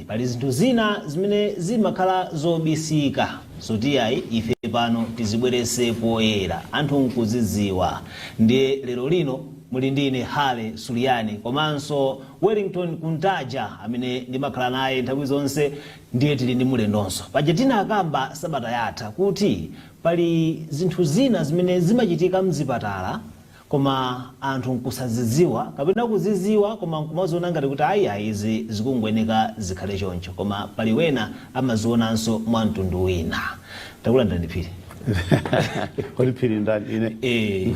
Pali zinthu zina zimene zimakhala zobisika, sotiyayi ife pano tizibwerese poyera, anthu nkuzidziwa. Ndiye lero lino muli ndine Hale Suliani komanso Wellington Kuntaja amene ndimakhala naye nthawi zonse. Ndiye tili ndi mulendonso. Paja tinakamba sabata yatha kuti pali zinthu zina zimene zimachitika mzipatala koma anthu nkusazidziwa kapena kuzidziwa koma nkumaziona ngati kuti ayi ayi, izi zikungoyeneka zikhale choncho, koma pali wena amazionanso mwa mtundu wina. Takulandirani, Phiri. Kodi Phiri ndani, ine? Eh.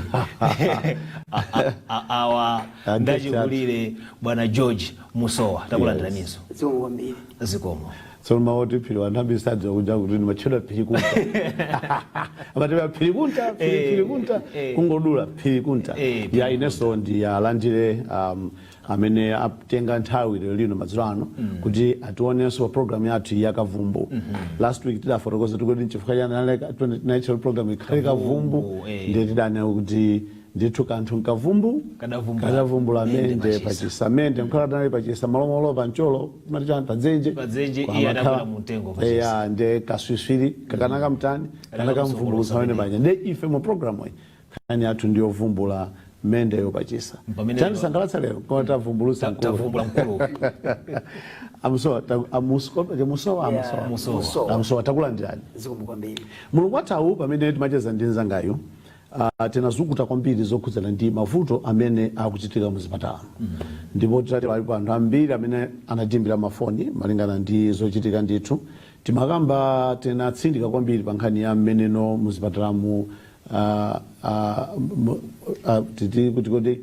Awa ndachikulire bwana George Musowa, takulandiraninso. Zikomo kwambiri. Zikomo. Tsono mawoti Phiri, anthu ambiri sadziwa kunja kuti ndimatchedwa Phiri Kunta. Amati Phiri Kunta, Phiri, Phiri Kunta, kungodula Phiri Kunta. Ya, inenso ndiyalandire amene atenga nthawi lero lino madzulo ano kuti ationenso pa program yathu ya Kavumbu. Last week tidafotokoza tikuti nchifukwa chani naitchera program ikhale Kavumbu. Ndiye tidanena kuti ndithu kanthu nkavumbu Kadavumbula. Kadavumbula Mende mende pachisa. Pachisa mende nkhala danali pachisa, malomolo pancholo mati chani, padzenje. Padzenje, Kwa iye amakhala- adakwera mu mtengo pachisa. Eya, nde kaswiswiri kakanaka mtani, kanaka mvumbulutsa pamene paja. Nde ife mu program iyi nkhani yathu ndiyovumbula mendeyo pachisa. Pamene Chandisangalatsa lero koma tavumbulutsa mkulu. Tavumbula mkulu. Amusowa, amusowa. Yeah, Amusowa. Musowa. Musowa. Amusowa, takulandirani. Zikomo kwambiri. Mulungu wathawu pamene timacheza ndi nzangayu, tinazukuta kwambiri zokhudzana ndi mavuto amene akuchitika muzipatala, ndipo titati palipo anthu ambiri amene anatimbira mafoni malingana ndi zochitika. Ndithu timakamba, tinatsindika kwambiri pa nkhani ya mmeneno muzipatalamu, titi kuti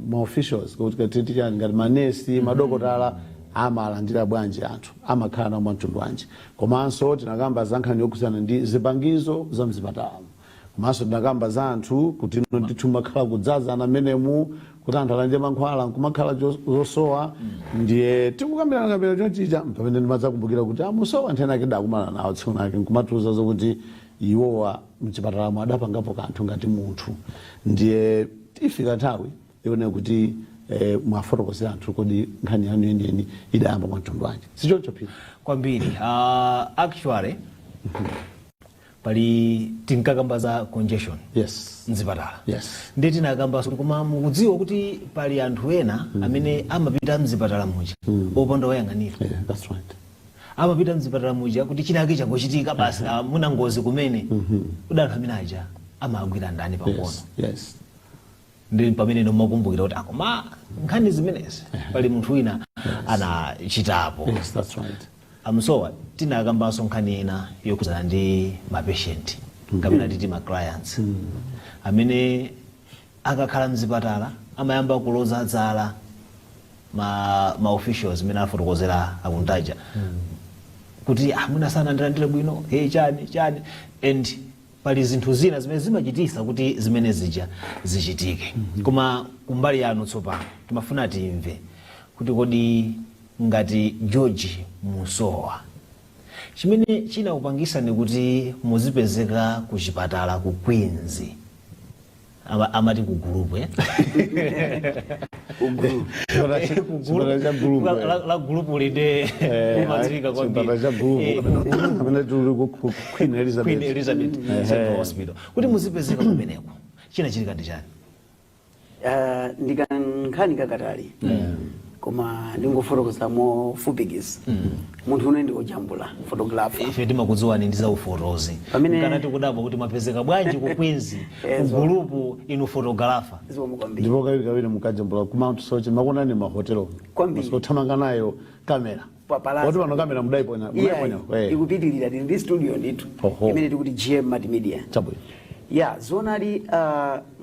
ma officials, kuti titi chani, ngati manesi, madokotala amalandira bwanji anthu, amakhala nawo mwamtundu wanji. Komanso tinakamba za nkhani yokhudzana ndi zipangizo za mzipatala, komanso tinakamba za anthu kuti ino ndithu makhala kudzazana mmenemu kuti anthu alandire mankhwala nkumakhala zosowa. Ndiye tikukambirana kambirana chonchicha pamene ndimadzakumbukira kuti amusowa nthena ake dakumana nawo tsiku lake nkumatiuza zokuti iwowa mchipatalamo adapangapo kanthu ngati munthu. Ndiye tifika nthawi ione kuti mwafotokozera anthu kodi nkhani yanu yeniyeni idayamba mwa mtundu wanji, sichoncho, Phiri? Kwambiri. Actually pali tinkakamba za congestion mzipatala. Ndiye tinakamba kuti koma mukudziwa kuti pali anthu ena amene amapita mzipatala muja opanda woyang'anira. Yeah, that's right. Amapita mzipatala muja kuti chinake changochitika basi, muna ngozi kumene, kuti anthu amene aja amagwira ndani pang'ono? Ndi pamene nomakumbukira kuti akoma nkhani zimenezi pali munthu wina anachitapo. Yes, that's right. Amsowa, tinakambanso nkhani ina yokhudzana ndi mapatient kapena titi ma clients amene akakhala mzipatala amayamba kuloza dzala ma officials amene afotokozera akuntaja kuti ah, mwina sanandilandire bwino, hey, chani chani, and pali zinthu zina zimene zimachitisa kuti zimene zija zichitike. Koma kumbali yanu tsopano timafuna timve kuti kodi ngati George Musowa, chimene chinakupangisani kuti muzipezeka ku chipatala ku Queens, amati ku gulupu, eh? Chipatala cha gulupu, La gulupu linde limadziwika kwambiri. Chipatala cha gulupu amene tuli ku Queen Elizabeth. Queen Elizabeth Central Hospital, kuti muzipezeka kumeneko, chinachitika ndi chani? Ndikankhani kakatali koma ndingofotokoza mofupikisa. Munthu une ndikujambula, photographer. Ife timakudziwani ndi za ufotozi. Kanati kudabwa kuti mwapezeka bwanji ku Queens, ku gulupu, inu photographer? Zikomo kwambiri. Ndipo kawiri kawiri mukajambula ku Mount Soche, makonani mahotelo. Kwambiri. Othamanga nayo kamera. Papalaza. Woti pano kamera mudaiponya? Iya, Mudaiponya. Ikupitilira, tili ndi studio ndithu imene tikuti GM Multimedia. Chabwino. Ya, zonali,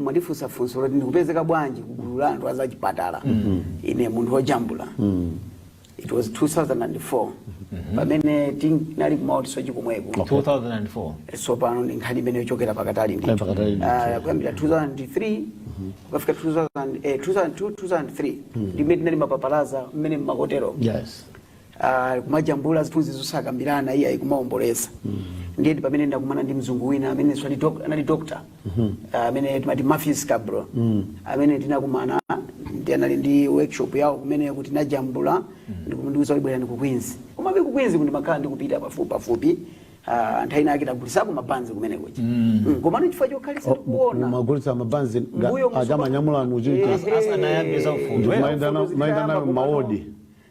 mwatifunsa funso loti ndikupezeka bwanji ku gulu la anthu azachipatala, ine munthu wojambula. It was 2004 pamene tinali ku Mount Soche komweko. 2004. So pano ndi nkhani imene yochokera pakatali ndithu. Pakatali ndithu. Kuyambira 2003 kukafika 2000, 2002, 2003 ndimene tinali mapapalaza mmene mmahotelo kumajambula zithunzi zosakambirana iye kumaomboleza. Ndiye ndi pamene ndakumana ndi mzungu wina amene anali doctor, amene timati Matthews Cabro, amene tinakumana. Ndi anali ndi workshop yawo kumene kuti najambula, ndikundiuza kuti bwerani ku Queens. Komabe ku Queens kundimakhala ndikupita pafupi pafupi. Nthawi ina yake tagulisako mabanzi kumene kuja. Komano chifukwa chokhalisa tikuona Mumagulitsa mabanzi Mbuyo achamanyamula muchiti? Asanayambe za ufundo. Maenda nayo maodi.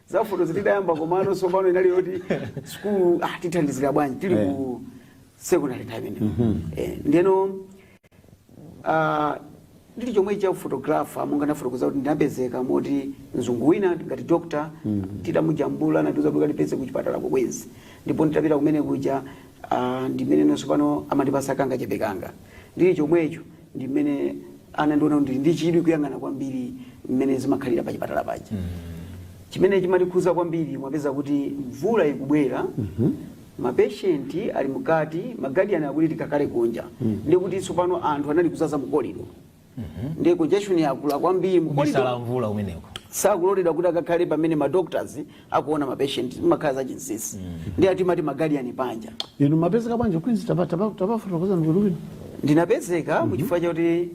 Za photo zitidayamba, komano sopano inali yoti skulu, tithandizira bwanji tili ku secondary nthawi imeneyo. Ndiyeno ndili chomwe cha photographer, monga ndafotokoza kuti ndinapezeka moti mzungu wina ngati doctor titamujambula natiuza kuti katipeze kuchipatala ku Queens. Ndipo nditapita kumene kuja, ndimene nonso pano amandipasa kanga chepekanga. Ndili chomwecho ndimene anandiona kuti ndili ndi chidwi kuyang'ana kwambiri mmene zimakhalira pa chipatala paja. Chimene chimatikhuza kwambiri, mwapeza kuti mvula ikubwera, mapatient ali mukati, maguardian akuti tikakhale kunja. Ndi kuti tsopano anthu anali kuzaza mu corridor, ndi congestion yakula kwambiri mu Kubisala corridor. mvula kumeneko. Sakuloledwa kuti akakhale pamene ma doctors akuona mapatient, makhala zachinsinsi. Ndi atimati maguardian panja. Inu mapezeka bwanji Queens? Tapafotokoza bwinobwino. Ndinapezeka muchifukwa chakuti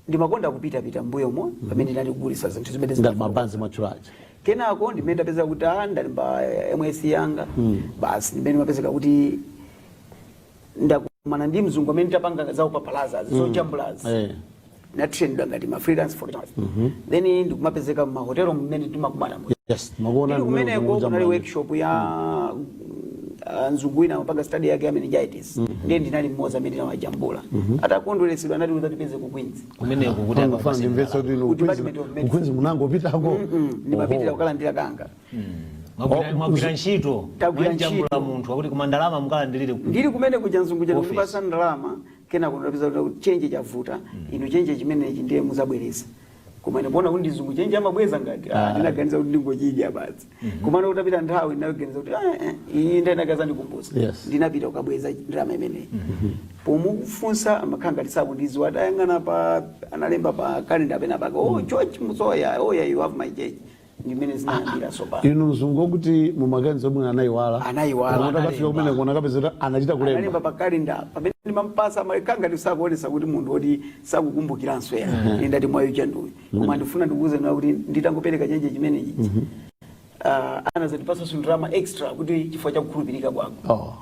ndimakonda kupitapita mbuyomo pamene ndinali kugulisa zinthu zimene Ngati mabanzi mwatchulachi. Kenako ndimene ndapeza kuti ndalemba MSc yanga basi, ndimene mapezeka kuti ndakumana ndi mzungu amene tapanga za upaparazzi, zojambulazi. Natrainedwa ngati ma freelance photographer, then ndikumapezeka mmahotelo mmene timakumana. Yes, makuona. Ndili kumeneko kunali workshop ya mzungu wina amapanga study yake ya meningitis. Ndiye ndinali mmodzi amene ndinawajambula. Atakondweretsedwa anati uzatipeze ku Queens. Kumeneko kuti Fana ndimvetsa kuti inu Ku Department of Medicine. Queens munangopitako? Ndimapitira kukalandira kanga. Mwagwira ntchito. Tagwira Mwajambula ntchito. munthu akuti koma ndalama mukalandirire ku Ndili kumene kuja mzungu Office. ndikupasa ndalama. Kenako ndapeza kuti change chavuta, inu change chimenechi ndiye muzabwereza. Koma ine kuona kuti ndizungu, change amabweza ngati, ndinaganiza kuti ndingochidya basi. Komano kutapita nthawi ndinaganiza kuti iyi ndinakaza ndikumbusa. Ndinapita kukabweza ndalama imeneyi. Pomufunsa amakhala ngati sakundidziwa. Atayang'ana pa analemba pa calendar pena pake, "Oh, George Musoya, oh yeah, you have my change." Ndimene zinayambira sopano. Inu mzungu wokuti mumaganiza bwino anayiwala. Anayiwala. Koma utakafika kumene kuona kapeza kuti anachita Analemba kulemba. pa calendar pamene ndimampasa, amakhala ngati sakuonesa kuti munthu woti sakukumbukiranso ya. Ine ndati mwayo chanduyu, koma ndifuna ndikuuze nawo kuti nditangopereka change chimene chichi, anazandipasanso ndalama extra kuti chifukwa cha kukhulupirika kwako.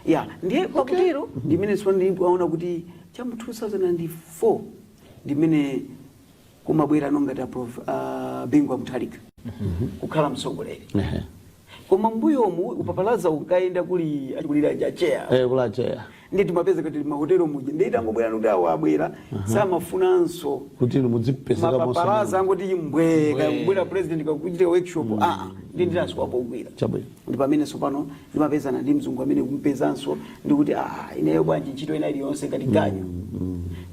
Ya, ndiye pakutero ndimene sipano ndikuona kuti cha mu 2004 ndimene kumabwera nongati a Prof Bingu wa Mutharika kukhala mtsogoleri. Koma mbuyomu upaparazzi unkayenda kuli achikulira achair. Kula chair. Ndi timapeza kuti mahotelo muja, ndi itangobwera kuti awo abwera, samafunanso kuti inu mudzipezeka. Mapaparazzi angoti mbwe kakubwera president kakuchita workshop, ndi ndinaswapo kugwira. Ndi pamene sopano ndimapezana ndi mzungu amene kumpezanso ndikuti, ineyo bwanji ntchito ina iliyonse ngati ganyu,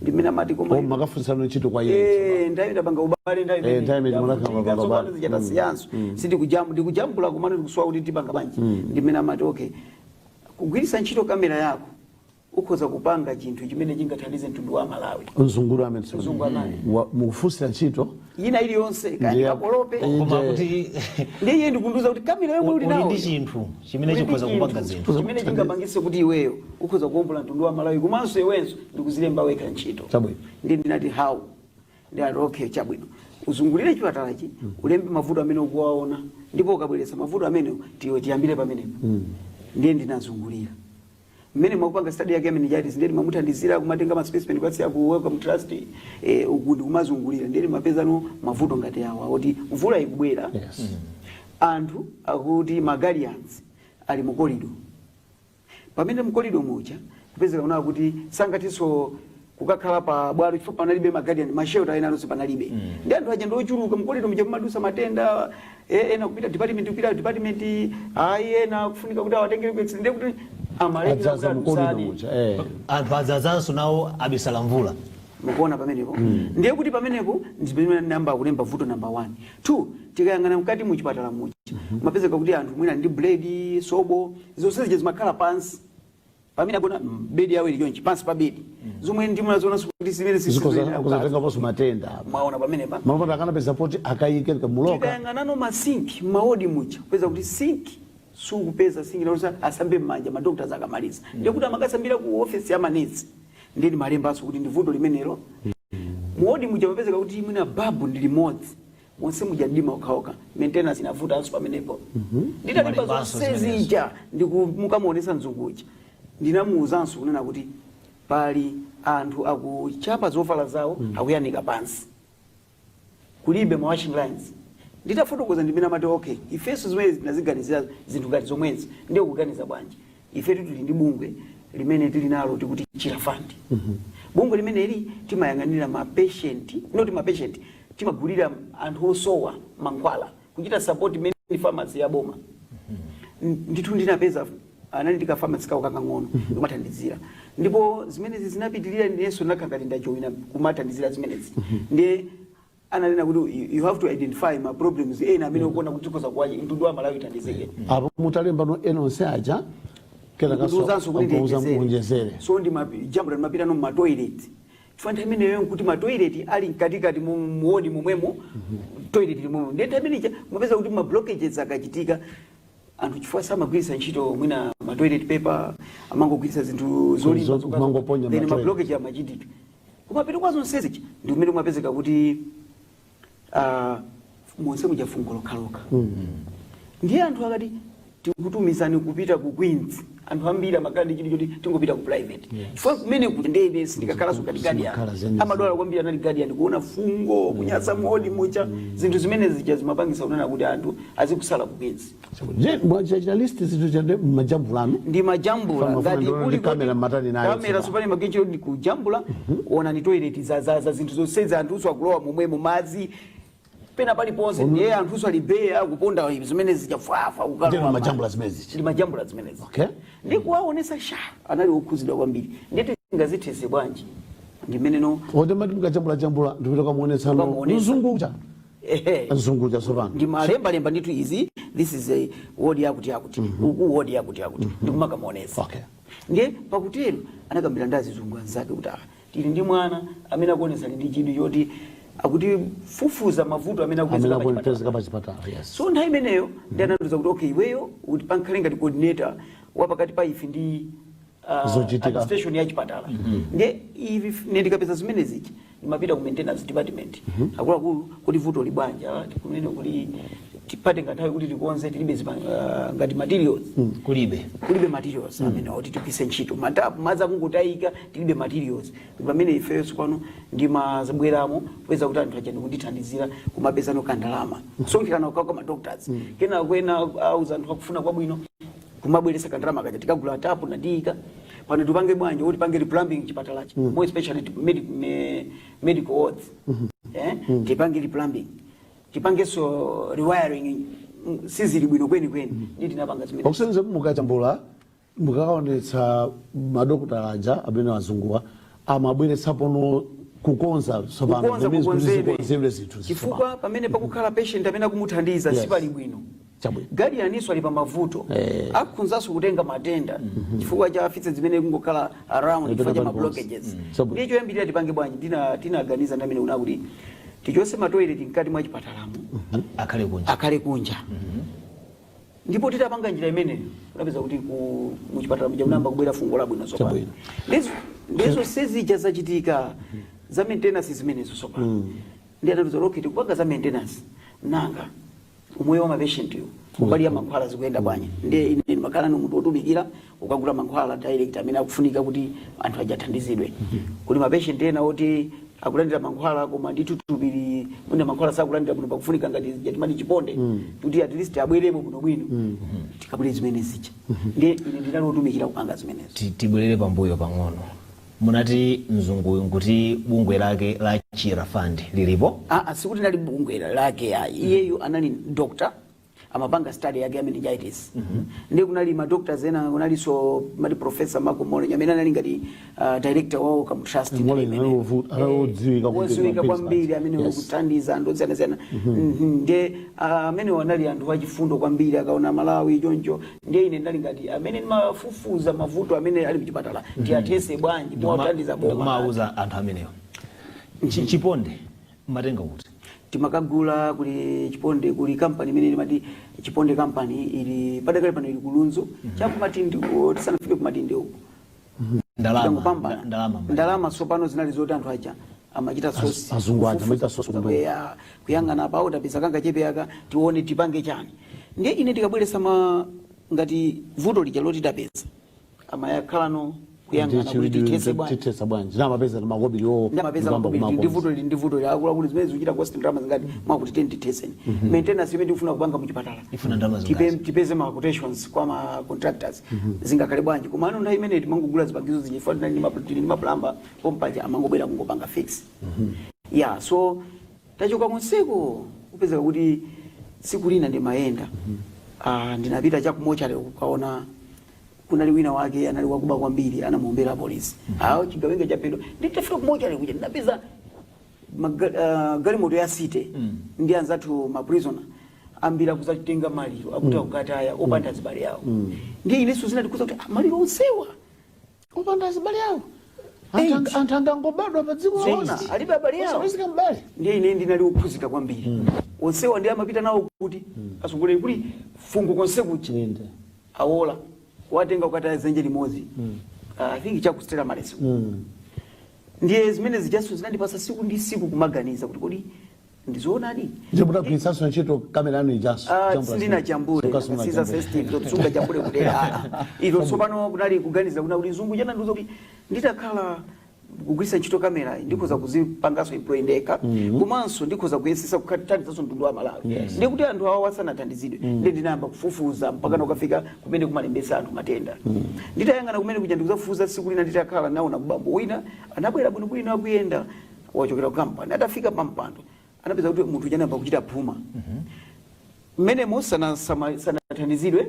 ndimene amati koma Oh, makafunsana ntchito kwa iye? Eh, nthawi ndapanga ubale, nthawi Eh, nthawi imene munakhala ndavutika, panga tsopano ubale. zichatasiyanso sindikujamu ndikujambula, komano ndikusowa kuti ndipanga bwanji. Ndimene amati okay, kugwiritsa ntchito kamera yako ukhoza kupanga chinthu chimene chingathandize mtundu wa Malawi. Mzungulu amene? Mzungu amene. Mukufunsira ntchito ina iliyonse kaya ndikakolope. Koma kuti Ndiye ndikundiuza kuti kamera yomwe uli uli nawo ndi chinthu chimene uli ndi chikhoza kupanga chinthu zinthu chimene chingapangise kuti iweyo ukhoza kuwombola mtundu wa Malawi, komanso iwenso ndikuzilemba wekha ntchito. Ndi ndinati how? Ndinati okay, chabwino, uzungulire chipatalachi, ulembe mavuto amene ukuwaona, ndipo ukabweretsa mavuto amenewo tiwe tiyambire pamenepo. Ndiye ndinazungulira mmene mwakupanga study yake ya meningitis, ndiye ndimamuthandizira kumatenga ma specimen kukatsiya ku Wellcome Trust. Uku ndikumazungulira, ndiye ndimapezano mavuto ngati awa oti mvula ikubwera, anthu akuti ma guardians ali mu corridor. Pamene mu corridor muja kupezeka kunawa kuti sangathenso kukakhala pa bwalo chifukwa panalibe ma guardian, ma shelter ena alonse panalibe. Ndi anthu aja ndiochuluka, mu corridor muja mumadusa matenda, ena kupita department, kupita department, ayi, ena kufunika kuti awatengere ku x, ndiye kuti amalekera Adzaza kuti mu corridor adusane. muja. Anthu adzazanso nawo abisala mvula. Mukuona pamenepo? Ndiye kuti pamenepo ndipamene namba kulemba vuto number 1, 2. Tikayang'ana mkati muchipatala muja, mapezeka kuti anthu mwina ndi buledi, sobo, zonse zija zimakhala pansi pamene agona, bedi yawo ili chonchi pansi pa bedi, zomwe ndimazionanso kuti zimene Zikhoza kutengaponso matenda. Mwaona pamenepa? Malopoti akanapeza poti akayike muloka. Tikayang'anano masinki mawodi muja, kupeza kuti sinki sukupeza, sinki nakuti asambe m'manja madoctors akamaliza, ndiye kuti amakasambira ku office ya manesi. Ndiye ndimalembanso kuti ndi vuto limenelo. Muwodi muja mapezeka kuti mwina babu ndi limodzi. Monse muja mdima okhaokha, maintenance inavutanso pamenepo. Nditalemba Mwalembanso zonse zimenezo. zija ndikumukamuonesa mzungu uja, ndinamuwuzanso kunena kuti pali anthu akuchapa zovala zawo, akuyanika pansi, kulibe ma washing lines. Nditafotokoza, ndimene amati, "Okay, ifenso zimene tinaziganizira zinthu ngati zomwezi." Ndiye kuganiza bwanji? Ifetu tili ndi bungwe limene tili nalo, tikuti Chira Fund. Bungwe limeneli timayang'anira ma patient, not ma patient, timagulira anthu osowa mankhwala, kuchita support main pharmacy ya boma. Ndithu ndinapeza anali ndi ka pharmacy kawo kakang'ono, ndikumathandizira, ndipo zimenezi zinapitirira. Ndinenso ndinakhala ngati ndajoyina kumathandizira zimenezi. Ndiye ananena kuti you have to identify ma problems ena amene ukuona kuti tikhoza kuwachi mtundu wa Malawi ithandizike. Apo mutalemba no ena onse aja, Ndikuuzanso kuti kenaka ndiwonjezere. So ndimajambula, ndimapita no matoilet, chifukwa nthawi imeneyo nkuti matoilet ali mkatikati muwodi momwemo, toilet limwemo. Ndiye nthawi imeneja mupeza kuti ma blockages akachitika, anthu chifukwa samagwiritsa ntchito mwina ma toilet paper, amangogwiritsa zinthu zolimba, Kumangoponya then ma ma blockage amachitika. Kumapeto kwa zonsezi ndi kumene kumapezeka kuti monse muja fungo lokhalokha. Ndiye anthu akati tikutumizani kupita ku Queens, anthu ambiri amakhala ndi chinthu choti tingopita ku private, chifukwa kumene kuti ndene sindikakhalanso ngati Guardian. Zimakhala zenizeni. Amadwala kwambiri anali Guardian, kuona fungo kunyasa muwodi mucha, zinthu zimene zija zimapangisa kunena kuti anthu azikusala ku Queens. Je mwachita list zinthu chande majambulano? Ndi majambula. Fama ngati funa uli ndi kamera matani nayo kamera tsopano. Tsopano magenchero ndi kujambula, ona ni toilet za zinthu zonsezi, anthuso akulowa momwemo, madzi pena paliponse. Ndiye anthuso alibeya kuponda zimene zichafwafa. Ndiye majambula zimenezi. Ndi majambula zimenezi. Ndi kuwaonesa sha, anali okhuzidwa kwambiri. Ndiye tingazithese bwanji? Ndimene no Ode mati mukajambula jambula ndipita kamuonetsano Kamuonetsa. mzungu uja? Ehe. Mzungu uja tsopano. Ndimalembalemba ndithu izi, this is a ward yakuti yakuti, uku ward yakuti yakuti, ndikumakamuonesa. Ndiye pakutero anakambira ndi azizungu anzake kuti, "Ah, tili ndi mwana amene akuonesa ali ndi chidwi choti akuti fufuza mavuto amene amene akupezeka pachipatala." akupezeka pachipatala, yes. So nthawi imeneyo ndi anandiuza kuti, "Okay, iweyo kuti pankhale ngati coordinator wa pakati pa ife ndi Zochitika. administration ya chipatala." Ndiye ivi ne ndikapeza zimene zija, ndimapita ku maintenance department, "Akuluakulu, kuti vuto libwanja kumene kuli tipatenga nthawi kuti tikonze, tilibe ngati materials." Kulibe. Kulibe materials amene oti tigwise ntchito matapu, madzi akungotayika, tilibe materials. Pamene ifeyo tsopano ndimazibweramo kupeza kuti anthu aja ndikundithandizira kumapezano kandalama, kusonkhekana kwa ma doctors, kena kwena auza anthu akufuna kwabwino, kumabweresa kandalama kaja, tikagula tapu nadiyika pano. Tipange bwanji kuti pange replumbing chipatalachi, more especially medical wards, tipange replumbing, tipangenso rewiring, sizili bwino kwenikweni. Ndi tinapanga zimene. Pakusenza mukajambula, mukakaonetsa madokotala aja amene azunguwa, amabweretsapono kukonza tsopano. Kukonza. That means kuti Kukonzedwe. zikonzedwe zinthu Chifukwa pamene pakukhala patient amene akumuthandiza, sipali bwino. Guardianinso ali pa mavuto, akhunzanso kutenga matenda chifukwa cha fitsa zimene kungokhala around, chifukwa cha ma blockages. Ndiye choyambirira tipange bwanji? Tinaganiza ndamene una kuti tichose matoilet mkati mwa chipatalamo, akhale kunja. Akhale kunja. Ndipo titapanga njira imeneyo, unapeza kuti ku muchipatala muja munayamba kubwera fungo labwino tsopano. Ndizo sezija zachitika za maintenance zimenezo. Tsopano ndi anatiuza, "Okay, tikupanga za maintenance, nanga umoyo wa mapatient yo kumbali ya mankhwala zikuyenda bwanji?" Ndiye ine ndimakhala ni munthu wotumikira ukagula mankhwala direct amene akufunika kuti anthu aja athandizidwe. Kuli mapatient ena oti akulandira mankhwala, koma ndithu thupili mwina mankhwala sakulandira bwino, pakufunika ngati jatimati chiponde kuti at least abweremo bwinobwino, tikabwere zimene zija. Ndiye ine ndinali wotumikira kupanga zimenezo. Tibwerere pambuyo pang'ono. Munati mzunguyu nkuti bungwe lake la Chira Fund lilipo? Ah, sikuti nali bungwe lake ayi. Iyeyu anali doctor, amapanga study yake ya meningitis. Ndiye kunali ma doctors ena, kunalinso mati Professor Marco Molen amene anali ngati director wawo kam trust. Molen anali anali wodziwika kwambiri wodziwika pa kwambiri amene kuthandiza anthu osiyanasiyana. Ndiye amene anali anthu achifundo kwambiri akaona Malawi choncho. Ndiye ine ndinali ngati amene ndimafufuza mavuto amene ali mchipatala, tiyathese bwanji powathandiza boma. Ndikumawuza anthu amenewo. Chiponde matenga kuti? Timakagula kuli chiponde, kuli kampani imene imati Chiponde Company, ili padakale pano ili kulunzu chakumatindi, tisanafike kumatindi uko. Ndalama Tikangopambana. Ndalama Ndalama tsopano zinali zoti anthu aja Amachita source. Azungu aja amachita source kumbuyo. Ya, kuyang'ana apa utapeza kanga chepe aka, tione tipange chani. Ndiye ine tikabweresa ma ngati vuto lija loti tapeza, amayakhalano kuyang'ana kuti tithese bwanji. Tithesa bwanji, namapeza makobiri. Ndamapeza makobiri, ndi vuto ili, ndi vuto ili, akuluakulu, zimene zikuchita cost ndalama zingati, mwakuti teni titheseni. Maintenance imene tikufuna kupanga muchipatala Ifuna ndalama zingati? Tipeze ma quotations kwa ma contractors, zingakhale bwanji? Koma ano nthawi imene timangogula zipangizo zichifa, tili ndi ma plumber pompaja, amangobwera kungopanga fix. Ya, so tachoka konseko, kupezeka kuti tsiku lina ndimayenda, ndinapita chaku mortuary kukaona kunali wina wake anali wakuba kwambiri, anamuombera polisi awo, chigawenga chaphedwa. Nditafika ku mortuary kuja, ndinapeza galimoto ya city ndi anzathu ma prisoner ambira kuzatenga maliro akuti akukataya opanda azibale awo. Ndiye inenso zinandikuza kuti maliro onsewa Opanda azibale awo. Eight. Anthu angangobadwa pa dziko. Zoona, alibe abale awo. Osapezeka mbale. Ndiye ine ndinali wophunzika kwambiri. Onsewa ndi amapita nawo kuti asunguleni kuli fungo konse kuja. Inde. Awola watenga kukataya dzenje limodzi, I think chaku Stella Maris. Ndiye zimene zijaso zinandipasa siku ndi siku kumaganiza kuti kodi ndizoonadi? Ndipo mutagwiritsanso ntchito kamera yanu ijaso? Ah, sindinajambule, siza sensitive zotsunga jambule kudera ilo. Tsopano kunali kuganiza kuna kuti mzungu chanandiuza kuti nditakhala kugwiritsa ntchito kamera ndikhoza kuzipanganso employ ndekha, komanso ndikhoza kuyesesa kuthandizanso mtundu wa Malawi. Ndiye kuti anthu awa asanathandizidwe, ndiye ndinayamba kufufuza mpaka ukafika kumene kumalembesa anthu matenda. Nditayang'ana kumene kuja, ndikuzafufuza, tsiku lina nditakhala, naona kubambo wina anabwera bwinobwino akuyenda, wachokera ku kampani. Atafika pampando, anapeza kuti munthu uja anayamba kuchita phuma mmenemo, sanathandizidwe.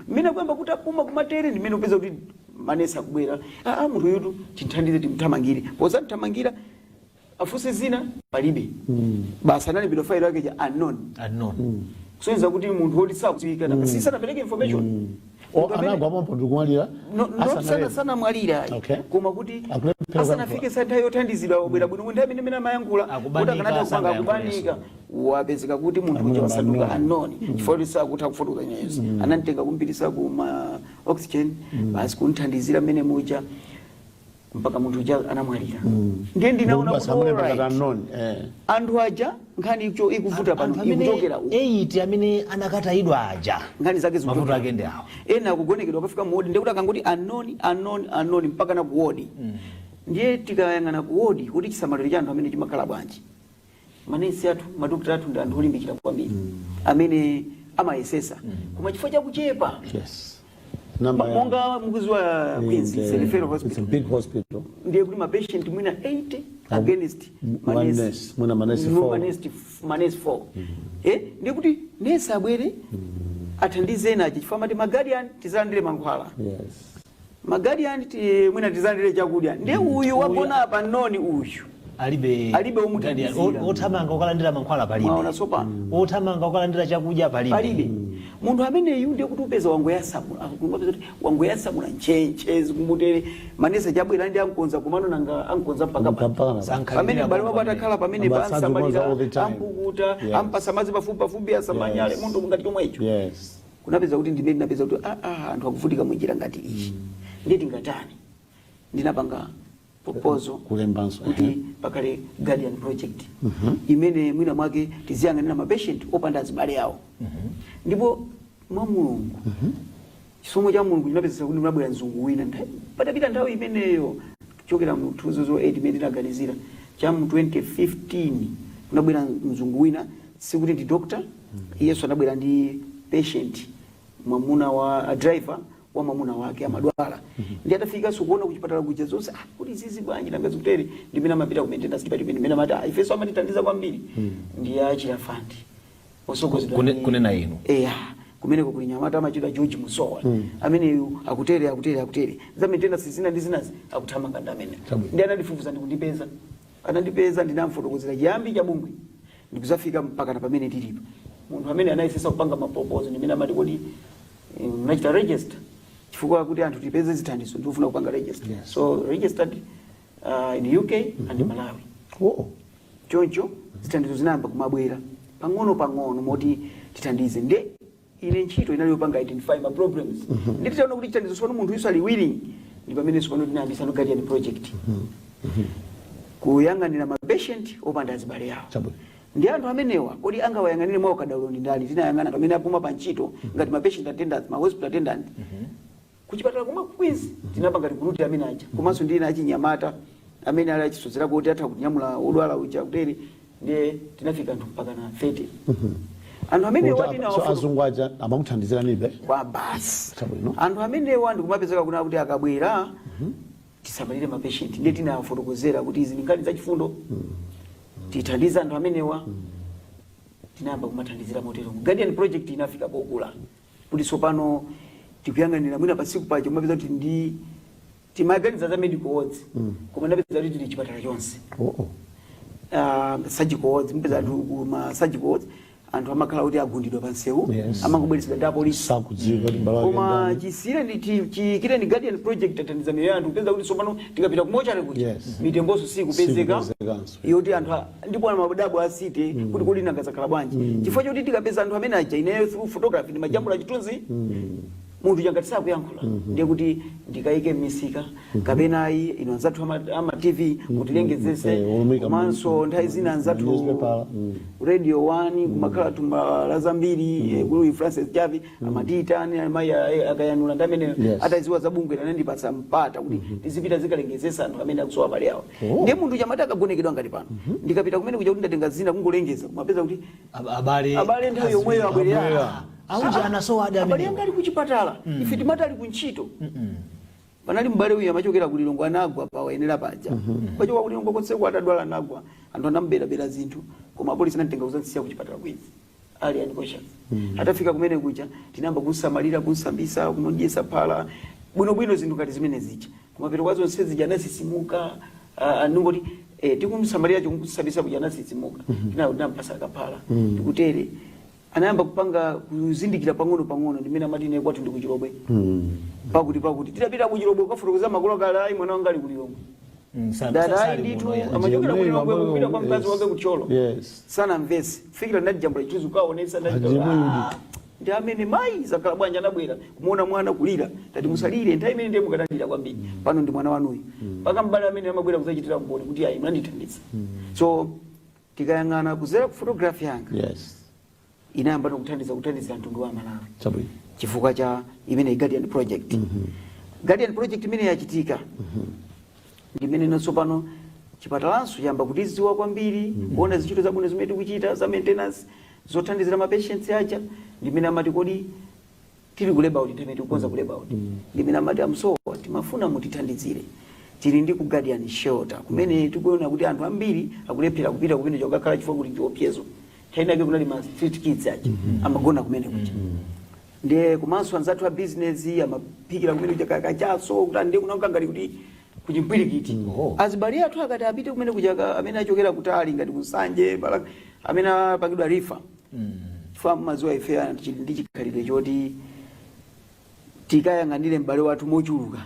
Mmene akuyamba kuti apuma kumatere, ndimene upeza kuti manesi akubwera, aa, munthu uyutu tinthandize, timthamangire. Pozamthamangira, afunse zina, palibe. Basi, analembedwa failo yake ja unknown. Unknown. Kusonyeza kuti munthu woti sakudziwika, mm. sisanapereke information. Munthu Anagwa pompo ndikumwalira? No, no, sana sanamwalira. Okay. Koma kuti Akulephera. Asanafike sa nthawi yothandizidwa, wabwera bwino nthawi imene imene amayankhula kuti Akubanika, akanatha kupanga sangayankhulenso. akubanika, wapezeka kuti munthu uja wasanduka unknown chifukwa kuti sakutha kufotokoza nyenyezi. Anamtenga kumpitisa ku ma oxygen, basi kunthandizira mmene muja mpaka munthu uja anamwalira. Ndiye ndinaona Basi kuti amulemba alright, ngati unknown, eh. Anthu aja nkhani icho ikuvuta pano Anthu amene ikuchokera uku. 8 amene anakatayidwa aja, Nkhani zake mavuto zikuchokera. ake ndi awa. Ena akugonekedwa, akafika mu wodi ndekuti akangoti unknown, unknown, unknown mpaka na ku wodi. Ndiye tikayang'ana ku wodi kuti chisamaliro cha anthu amene chimakhala bwanji, manesi athu, madokita athu ndi anthu olimbikira kwambiri amene amayesesa, koma chifukwa chakuchepa Number monga mukuziwa Queens is a referral It's a hospital. big hospital. Ndiye kuti ma patient mwina 80 against One manesi. nurse, mwina manesi No, four. manesi 4, ndiye kuti nesi abwere athandize ena aja, chifukwa amati ma guardian tizalandire mankhwala, ma guardian mwina tizalandire chakudya. Ndiye uyu wagona apa unknown uyu alibe Alibe womuthandizira. guardian. Othamanga ukalandira mankhwala palibe. Mwaona tsopano? Othamanga ukalandira chakudya palibe. Palibe. Munthu ameneyu ndiye kuti upeza wangoyasamula, akungopeza kuti wangoyasamula ntchentche zikumutere. Manesi chabwera ndi ankonza, kumano nanga ankonza mpaka Mpaka pa Sankhalira pamene m'bale wako pamene. atakhala pamene Ambasadzi kukonza all the pansamalira, time. ampukuta, ampasa madzi pafupi pafupi, asamanyale. Munthu ngati chomwecho, kunapeza kuti ndimene ndinapeza kuti anthu akuvutika munjira ngati iyi, ndiye tingatani? Ndinapanga proposal Kulembanso. kuti pakhale guardian project imene mwina mwake tiziyang'anira ma patient opanda azibale awo. Ndipo mwa Mulungu, chisomo cha Mulungu chinapezesa kuti munabwera mzungu wina. Patapita nthawi imeneyo, kuchokera mu 2008 imene ndinaganizira, cha mu 2015 kunabwera mzungu wina, sikuti ndi doctor. Iyeso anabwera ndi patient, mwamuna wa a driver wa mwamuna wake amadwala. Ndi atafika kuona kuchipatala kuja zonse, kuti zizi bwanji, nanga zikutere? Ndimene amapita ku maintenance department, imene amati ifenso amatithandiza kwambiri ndi a Chira Fund osogozedwa Kunena inu. Eya, kumeneko kuli nyamata amachedwa George Musowa, ameneyu akutere, akutere, akutere za maintenance zina ndi zinazi, akuthamanga ndi amene. Chabwino. Ndi anandifufuza ndikundipeza, anandipeza, ndinamfotokozera chiyambi cha bungwe ndikuzafika mpaka na pamene tilipo. Munthu amene anayesesa kupanga ma proposal, ndimene amati kodi mnachita register? Chifukwa kuti anthu tipeze zithandizo ndikufuna kupanga register. So registered in UK and Malawi. Choncho zithandizo zinayamba kumabwera pang'ono pang'ono moti tithandize. Nde ine ntchito inali yopanga identify ma problems. Ndi titaona kuti chithandizo sopano munthu iso ali willing, ndi pamene sopano tinayambisano guardian project. Kuyang'anira ma patient opanda azibale awo. Ndi anthu amenewa, kodi angawayang'anire mwa ukadaulo ndi ndani? Tinayang'ana anthu amene apuma pa ntchito ngati ma patient attendants, ma hospital attendant kuchipatala komwe ku Queens. Tinapanga recruit amene aja, komanso ndi ena achinyamata amene ali achisodzera kuti atha kunyamula odwala uja kutere. Ndiye tinafika anthu mpaka na 30, anthu amenewa. So tinawafoto azungu aja amakuthandiziranibe? Kwa basi. Chabwino. Anthu amenewa ndikumapezeka kuna kuti akabwera tisamalire ma patient. Ndiye tinawafotokozera kuti izi ndi nkhani zachifundo, tithandize anthu amenewa. Tinayamba kumathandizira motero. Guardian Project inafika pokula kuti tsopano tikuyang'anira mwina pasiku paja kumapeza kuti ndi timaganiza za medical wards, koma ndapeza kuti tili chipatala chonse. Oh. Surgical wards, mpeza anthu kuma surgical wards, anthu amakhala kuti agundidwa pa nsewu, amangobweretsedwa ndi apolisi. Sakudziwika kuti m'bale wake Koma ndani. chisire ndi chiyikire ni Guardian Project tathandiza miyoyo ya anthu, kupeza kuti tsopano tikapita ku mortuary kuja, mitemboso sikupezeka. Sikupezekanso. Yoti anthu ndipo amadabwa asite kuti kodi nangazakhala bwanji, chifukwa choti tikapeza anthu amene aja, ineyo through photography ndimajambula chithunzi, munthu changati sakuyankhula, ndiye kuti ndikayike m'misika kapena ayi, ino anzathu ama TV mutilengezese. Ulumika Komanso nthawi zina anzathu newspaper. Radio 1 kumakhala Thumbala Zambiri, kuli Francis Chavi, amatiyitani amayi akayanula ndi amene ataziwa za bungwe anandipatsa mpata kuti tizipita zikalengezesa anthu amene akusowa abale awo. Ndiye munthu chamati akagonekedwa ngati pano, ndikapita kumene kuja kuti ndatenga zina kungolengeza, kumapeza kuti Abale abale nthawi yomweyo abwerera. Abwerera. Auja anasowa adi Abale amenewa. anga ali kuchipatala, ife timati ali kuntchito. Panali m'bale uyu amachokera ku Lilongwe, anagwa pawayenera paja, kwachoka ku Lilongwe konseko, atadwala anagwa, anthu anamuberabera zinthu, koma apolisi anamtenga kuzansiya kuchipatala Queens ali unconscious. Atafika kumene kuja tinayamba kunsamalira, kunsambisa, kumudyesa phala bwinobwino, zinthu ngati zimene zija. Kumapeto kwa zonse zija anasisimuka. Ningoti tikumsamalira, tikumsambisa kuja, anasisimuka. Tinampasa kaphala, tikutere anayamba kupanga kuzindikira pang'ono pang'ono. Ndimene amati, "Ine kwathu ndi kuchilobwe," pakuti pakuti tidapita kuchilobwe kukafotokoza makolo kale, "Ayi, mwana wanga ali kulilongwe." Dadayi Sali ndithu muno, ya. amachokera Ndiye kulilongwe kupita kwa mkazi wake kucholo. Sanamvese kufikira ndajambula chithunzi kukaonesa. Ndiye Ndi amene mayi zakhala bwanji, anabwera kumuona mwana kulira, tati musalire, nthawi imene ndiye mukanalira kwambiri, pano ndi mwana wanuyu. Mpaka mbale amene amabwera kudzachitira mboni kuti ayi, mnandithandiza. So tikayang'ana kuzera ku photography yanga, inayamba kuthandiza kuthandiza mtundu wa Malawi chifukwa cha imene Guardian Project. Guardian Project imene yachitika ndimene tsopano chipatalanso chayamba kutiziwa kwambiri, kuona zintchito zabwino zimene tikuchita za maintenance zothandizira ma patients aja. Ndimene amati, kodi tili ku labour ward, nthawi tikukonza ku labour ward, ndimene amati, "Amsowa, timafuna mutithandizire, tili ndi ku Guardian shelter kumene tikuona kuti anthu ambiri akulephera kupita kumene chokakhala chifukwa kuti chiopsezo." Nthawi inake kunali ma street kids aja amagona kumene kuja. Ndiye komanso anzathu a business amaphikira kumene kuja kachaso, kuti ndiye kunanga ngati kuti kuchimpwirikiti. Azibale athu akati apite kumene kuja amene achokera kutali ngati kunsanje Balaka, amene apangidwa refer, chifukwa maziwa ife anthu ndi chikhalidwe choti tikayang'anire m'bale wathu mochuluka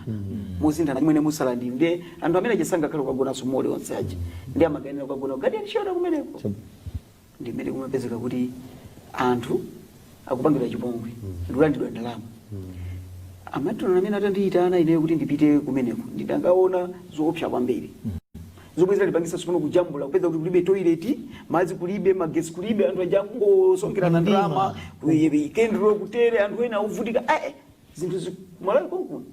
mosinthana mwene musalandire. Ndiye anthu amene achisangakhale kukagonanso mole onse aja, ndi amakayenera kukagona ku Guardian shelter kumeneko. Ndimene kumapezeka kuti anthu akupangidwa chipongwe ndikulandidwa ndalama. Amatona amene atandiyitana ineyo kuti ndipite kumeneko, ndidangaona zoopsa kwambiri zomwe zinandipangisa tsopano kujambula, kupeza kuti kulibe toilet, madzi kulibe, magesi kulibe, anthu aja kungosonkerana ndalama, kendro kutere, anthu ena akuvutika. Zinthu kumalawi konkuno.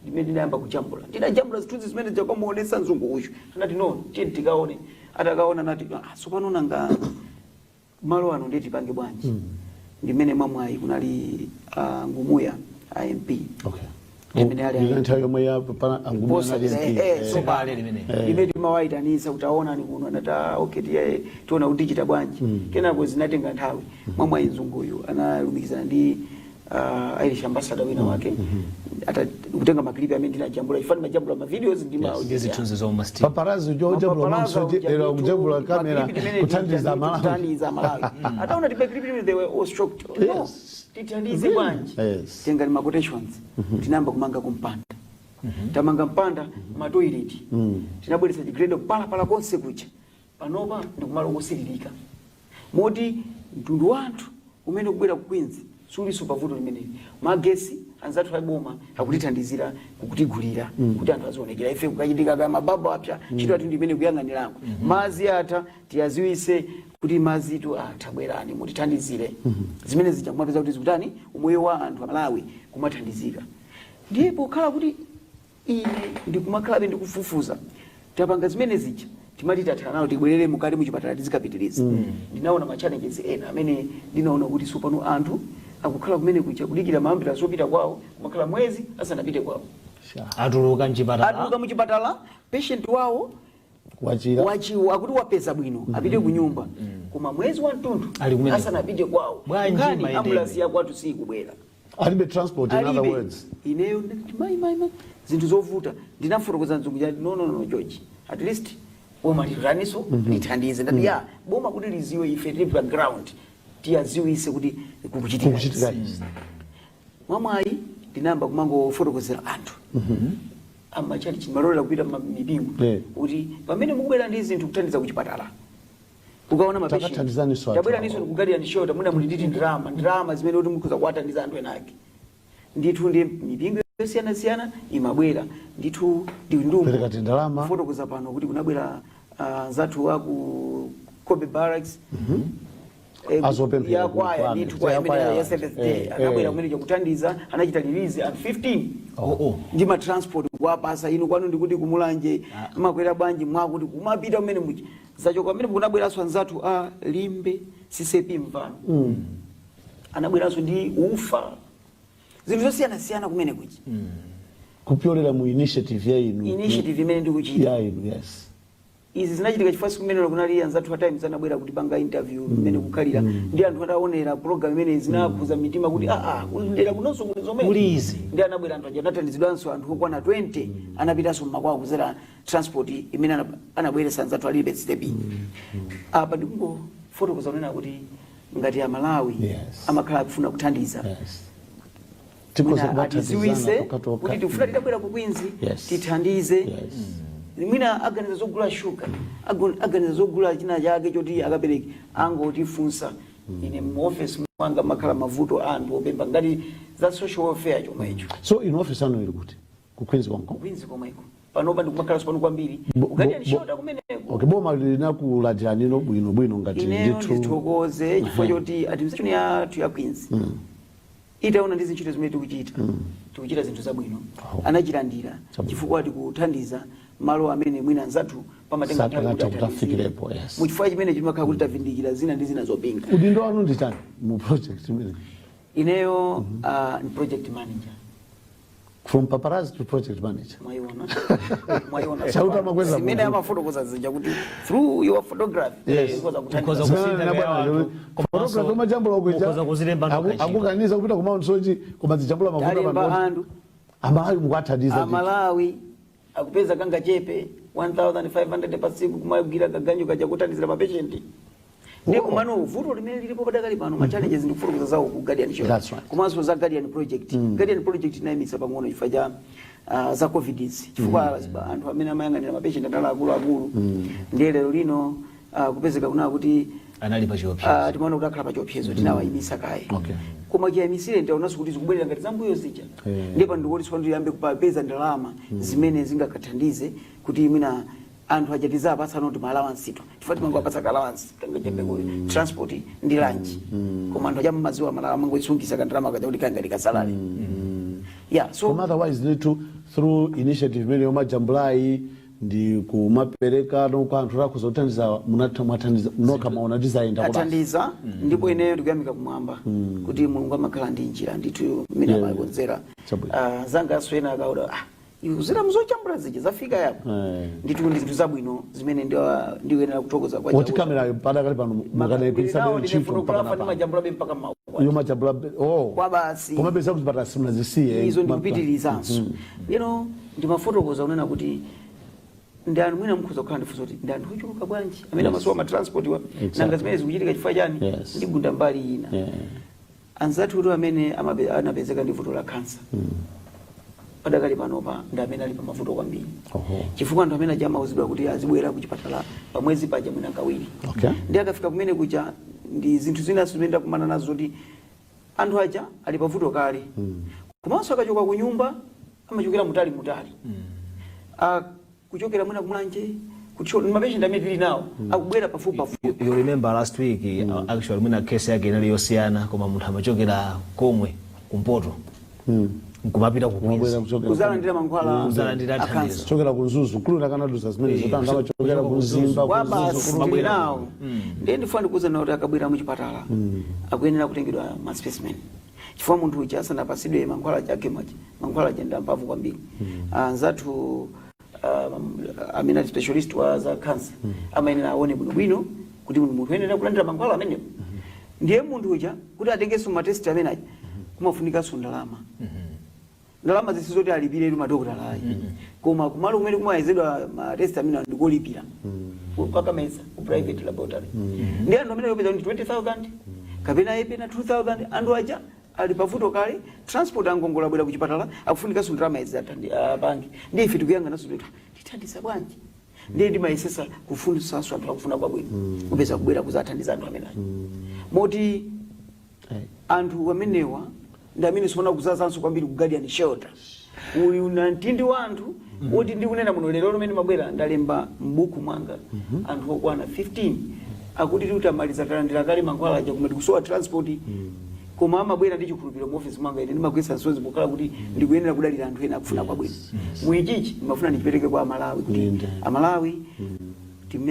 Ndimene ndinayamba kujambula, ndinajambula zithunzi zimene zakamuonetsa mzungu uyu, anati, "No, tiye tikaone." Atakaona anati, "Ah, tsopano nanga malo ano ndiye tipange bwanji?" Ndimene mwamwayi kunali Ngumuya a MP. Imene ali Ina nthawi yomwe ya pana angumira Posa- nali MP. So Kale limene. Limene timawayitanisa kuti aonani kuno, anati, "Ah, okay, tiye tiona kuti tichita bwanji." Kenako zinatenga nthawi, mwamwayi mzunguyu analumikizana ndi Irish ambassador wina wake ata kutenga ma clip amene ndinajambula, chifukwa ndimajambula ma videos ndi ma Ndi zithunzi zomwe still. Paparazzi ojambula maso, lero kujambula kamera kuthandiza Malawi. Kuthandiza Malawi. Ataona tipe clip imene, they were all shocked. "No, tithandize bwanji?" Tengani ma quotations. Tinayamba kumanga kumpanda, tamanga mpanda, ma toilet, tinabweretsa chi grader kupalapala konse kuja. Panopa ndikumalo kosiririka moti mtundu wa anthu umene kubwera ku Queens suliso pavuto limeneli, magesi. Anzathu aboma akutithandizira kukutigulira kuti anthu azionekera. Ife kukachitika ka mababu apya, ntchito yathu ndi imene kuyang'anirako. Mazi atha, tiyaziwise kuti mazitu atha, bwerani mutithandizire. Zimene zija kumapeza kuti zikutani, umoyo wa anthu Amalawi kumathandizika. Ndiye pokhala kuti ine ndikumakhalabe ndikufufuza, tapanga zimene zija, timati tathana nawo, tibwerere mukati muchipatala tizikapitiriza, ndinaona ma challenges ena amene ndinaona kuti sopano anthu akukhala kumene kuja kudikira ma ambulance opita kwawo, kumakhala mwezi asanapite kwawo. Atuluka mchipatala. Atuluka muchipatala, patient wawo wachira. Wachiwo akuti wapeza bwino, apite ku nyumba, koma mwezi wa mtunthu Ali kumeneko. asanapite kwawo. Bwanji Nkhani mayendedwe? Ambulance yakwathu sikubwera. Alibe transport, in other Alibe. words. Ineyo ndinati, "Mayi, mayi, mayi, zinthu zovuta." Ndinafotokoza mzungu chati, "No, no, no, George, at least boma litaniso lithandize." Ndati, "Ya boma kuti liziwe ife tili pa ground, tiyaziwise kuti kukuchitika kukuchitika izi." izi. Mwamwayi ndinayamba kumangofotokozera anthu amachali, chimalolera kupita mipingo kuti pamene mukubwera ndi zinthu kuthandiza kuchipatala, kukaona ma patient, Takathandizaniso anthu tabweraniso awa. Ku Guardian Shelter muna muli nditi ndalama, ndalama zimene kuti mukhoza kuwathandiza anthu ena ake. Ndithu ndi mipingo yosiyanasiyana imabwera ndithu ndi ndumbo Pereka tindalama. Kufotokoza pano kuti kunabwera zathu aku Kobe Barracks, Azopemphera ya kwaya ku- ndithu kwaya ya imene kwaya. ya Seventh Day anabwera kumene kuthandiza, anachita release anthu 15 Oh. ndi ma transport kuwapasa. Inu kwanu ndikuti kumulanje makwera bwanji, mwakuti kumapita kumene muchi zachoka pamene kunabweranso anzathu a Limbe CCAP Mvano, anabweranso ndi ufa, zinthu zosiyanasiyana kumene kuchi. Kupyolera mu initiative ya inu. Initiative imene ndikuchita. Ya inu, yes. Izi zinachitika chifukwa siku limenelo kunali anzathu a Times anabwera kutipanga interview mmene kukhalira ndi anthu ataonera program imene zinakhuza mitima kuti aa, kundera kunonso kuli zomwe Kuli izi. Ndi anabwera anthu aja, anathandizidwanso anthu okwana 20, anapitanso mmakwawo kuzera transport imene anabweretsa anzathu a Limbe CCAP. Apa ndikungofotokoza kunena kuti ngati Amalawi amakhala akufuna kuthandiza, Tikhoza mwina kumathandizana atiziwise tokha-tokha. kuti tikufuna titabwera ku Queens tithandize. Mwina aganiza zogula shuga, aganiza zogula china chake choti akapereke, angotifunsa. Ine mu office mwanga makhala mavuto a anthu opempha ngati za social welfare chomwecho. So inu office anu ili kuti? Ku Queens konko? Ku Queens komweko. Panopa ndikumakhalanso pano kwambiri Guardian Shelter kumeneko. Okay, boma linakulandiranino bwino bwino ngati Ineyo ndithu. ndithokoze chifukwa choti administration yathu ya Queens itaona ndi zintchito zimene tikuchita, tikuchita zinthu zabwino, anachilandira chifukwa tikuthandiza malo amene mwina anzathu pamatenga nthawi kuti Sakanatha kuti athandizire. afikirepo, yes. Muchifukwa chimene chimakhala kuti tavindikira zina ndi zina zopinga. Udindo wanu ndi chani mu project imene? Ineyo ni project manager. From paparazzi to project manager. Mwaiona, mwaiona. Chauta makweza zimene munthu. Amafotokoza zija kuti through your photography ukhoza kuthandiza. Ukhoza kusintha kaya wanthu, komanso Photography omajambula ukuja. mukhoza kuzilemba nthu kantchito. Akukaniza kupita ku Mount Soche koma zijambula mavuto. Talemba pano. anthu. Amalawi mukuathandiza ndithu. Amalawi akupeza kangachepe 1500 pasiku kumagwira kaganyu kaja kuthandizira ma patient. Ndi kumano vuto limene lilipo padakali pano, ma challenges ndikufotokoza zawo ku Guardian Show That's right. komanso za Guardian Project. Guardian Project inayimitsa pang'ono chifukwa cha za COVID izi, chifukwa anthu amene amayang'anira ma patient anali akuluakulu. Ndiye lero lino kupezeka kunaa kuti anali pa chiopsezo. Timaona kuti akhala pa chiopsezo, tinawayimisa kaye. Koma chiyayimisire nditaonanso kuti zikubwerera ngati zambuyo zija. Ndipo ndikuti tsopano tiyambe kupeza ndalama zimene zingakathandize kuti mwina anthu aja tizapatsa noti ma allowance to, chifukwa timangowapatsa ka allowance kangachepe ku transport ndi lunch, koma anthu aja mmaziwa malawa amangoisungisa kandalama kaja kuti kangati ka salary, yeah, so Koma otherwise ndithu through initiative imene yomajambulayi ndi kumapereka no kwa anthu akhoza kuthandiza, munatha mwathandiza nokha, maona tizayenda kubasi. Athandiza, ndipo ineyo ndikuyamika kumwamba kuti Mulungu amakhala ndi njira ndithu mmene amakonzera. Chabwino. Zangaso ena akaona, ah, iwe mzojambula zija zafika yapo. Ndithu ndi zinthu zabwino zimene ndikuyenera kuthokoza kwa Woti Chauta. Kamerayo padakali pano mukanayigwiritsa Ndinawo, ndine ntchito mpaka photographer, napano? ndimajambulabe mpaka mawa. Yomajambula, oh. Kwa basi. Komabe zakuchipatala simunazisiye. Izo ndikupitirizanso. Lero ndimafotokoza kunena kuti ndi anthu, mwina mukhoza kukhala ndifunso kuti ndi anthu ochuluka bwanji amene amasowa ma transport wa nanga zimene zikuchitika chifukwa chani? Ndigunda mbali ina, anzathu kuti amene anapezeka ndi vuto la kansa padakali panopa ndi amene ali pa mavuto kwambiri, chifukwa anthu amene aja amauzidwa kuti azibwera kuchipatala pamwezi paja mwina kawiri. Ndi akafika kumene kuja, ndi zinthu zinaso zimene ndakumana nazo zoti anthu aja ali pavuto kale. Komanso akachoka ku nyumba amachokera mutali mutali, kuchokera mwina kuMulanje, kuThyolo. Mapatient amene tili nawo akubwera pafupi pafupi. You remember last week, actually mwina case yake inali yosiyana, koma munthu amachokera komwe kumpoto nkumapita ku Kumabwera Queens kuchokera kuzalandira mankhwala kuzalandira a thandizo. cancer. Kuchokera ku Mzuzu, kulu takanaduza zimene zotanga amachokera kuchoka ku Mzimba, kwa ku Mzuzu, basi kulu. tili nawo. Ndiye ndifuna ndikuwuzani kuti akabwera muchipatala akuyenera kutengedwa ma specimen, chifukwa munthu uja asanapasidwe mankhwala chake machi mankhwala aja ndi amphamvu kwambiri. Anzathu amene ali specialist wa za cancer amayenera aone bwinobwino kuti munthu uyenera kulandira mankhwala amenewo. Ndiye munthu uja kuti atengenso ma test amene aja kumafunikanso ndalama. Ndalama zisizoti alipire madokotala ayi, koma kumalo kumene kumayezedwa ma test amene ndikolipira kwakameza ku private laboratory. Ndi anthu amene akupeza ndi 20,000 kapena epena 2000. Anthu aja ali pavuto kale, transport angongola, abwera kuchipatala, akufunikanso ndalama izi apange. Ndi ife tikuyang'ananso kuti tithandiza bwanji. Ndiye ndimayesesa kufunsanso anthu akufuna kwabwino kupeza kubwera kuzathandiza anthu amene aja, moti anthu amenewa ndi amene sipona kuzazanso kwambiri ku Guardian Shelter. Uli na mtindi wa anthu woti ndikunena muno lero limene mabwera ndalemba m'buku mwanga anthu okwana 15 akuti tiutamaliza talandira kale mankhwala aja, koma tikusowa transport. Koma amabwera ndi chikhulupiriro mu office mwanga. Ine ndimagwetsa msozi pokhala kuti ndikuyenera kudalira anthu ena akufuna kwabwino. Muichichi ndimafuna ndichipereke kwa Amalawi kuti Amalawi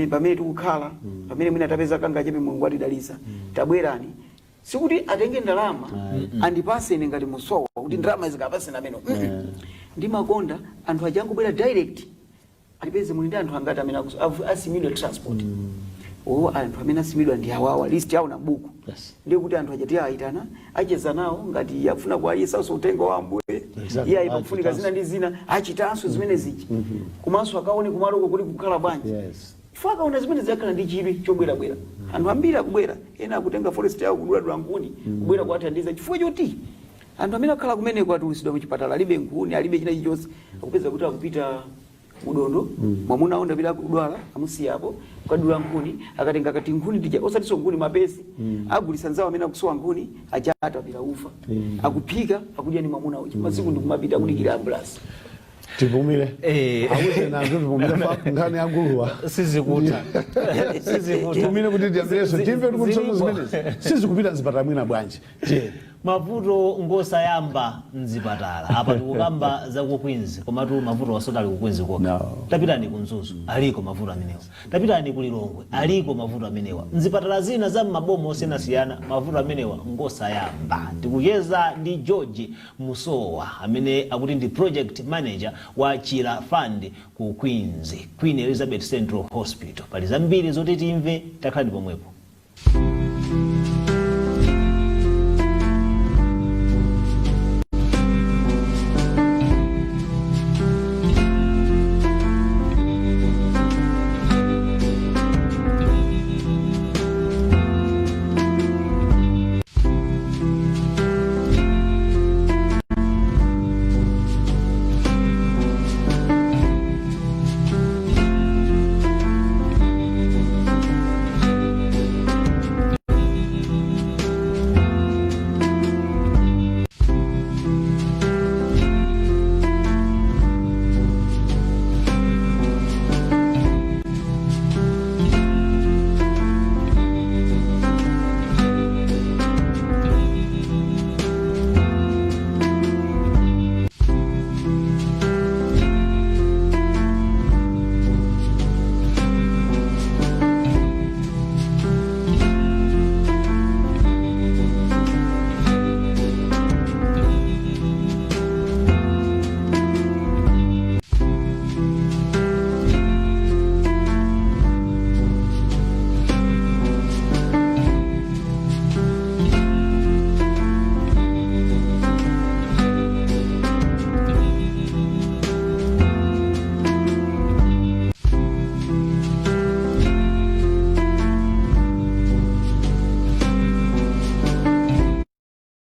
pamene tikukhala, pamene mwina tapeza kanga chepe, Mulungu atidalitsa, tabwerani. Sikuti atenge ndalama andipase ine ngati Musowa kuti ndalama zikapaseni amene. Ndimakonda anthu aja angobwera direct atipeze. Muli ndi anthu angati amene asimidwa transport? O, anthu amene asimidwa ndi awawa, list yawo na buku. Ndiye kuti anthu aja tiyayitana, acheza nawo ngati akufuna kuwayesanso uthenga wa Ambuye. Iye ayi, pakufunika zina ndi zina, achitanso zimene ziji, komanso akaone kumaloko kuli kukhala bwanji. Chifukwa akaona zimene zikakhala ndi chidwi chobwerabwera. Anthu ambiri akubwera, ena akutenga forest yawo kuduladula nkhuni kubwera kuwathandiza, chifukwa choti anthu amene akhala kumeneko atulusidwa muchipatala, alibe nkhuni, alibe china chilichonse. Akupeza kuti akupita udondo, mwamuna awo ndapita kudwala, amusiyapo, kukadula nkhuni, akatenga kati nkhuni tija, osatinso nkhuni, mapesi, agulisa nzawo amene akusowa nkhuni aja, atapira ufa, akuphika, akudya ni mwamuna uja, masiku ndikumapita akudikira ambulance. Tipumire. Auze anthu tipumire nkhani yanguluwa. Sizikutha, sizikutha. Tipumire kuti tiyambirenso, timve kuti tsono Zilipo. zimenezi sizikupita mzipatala mwina bwanji. Tiye. Mavuto ngosayamba mzipatala. Apa tikukamba za ku Queens, komatu mavuto wasota ali ku Queens kokha. No. Tapitani ku Mzuzu, aliko mavuto amenewa. Tapitani ku Lilongwe, aliko mavuto amenewa. Mzipatala zina za m'maboma osiyanasiyana mavuto amenewa ngosayamba. Tikucheza ndi George Musowa amene akuti ndi project manager wa Chira Fund ku Queens, Queen Elizabeth Central Hospital. Pali zambiri zoti timve, takhalani pomwepo.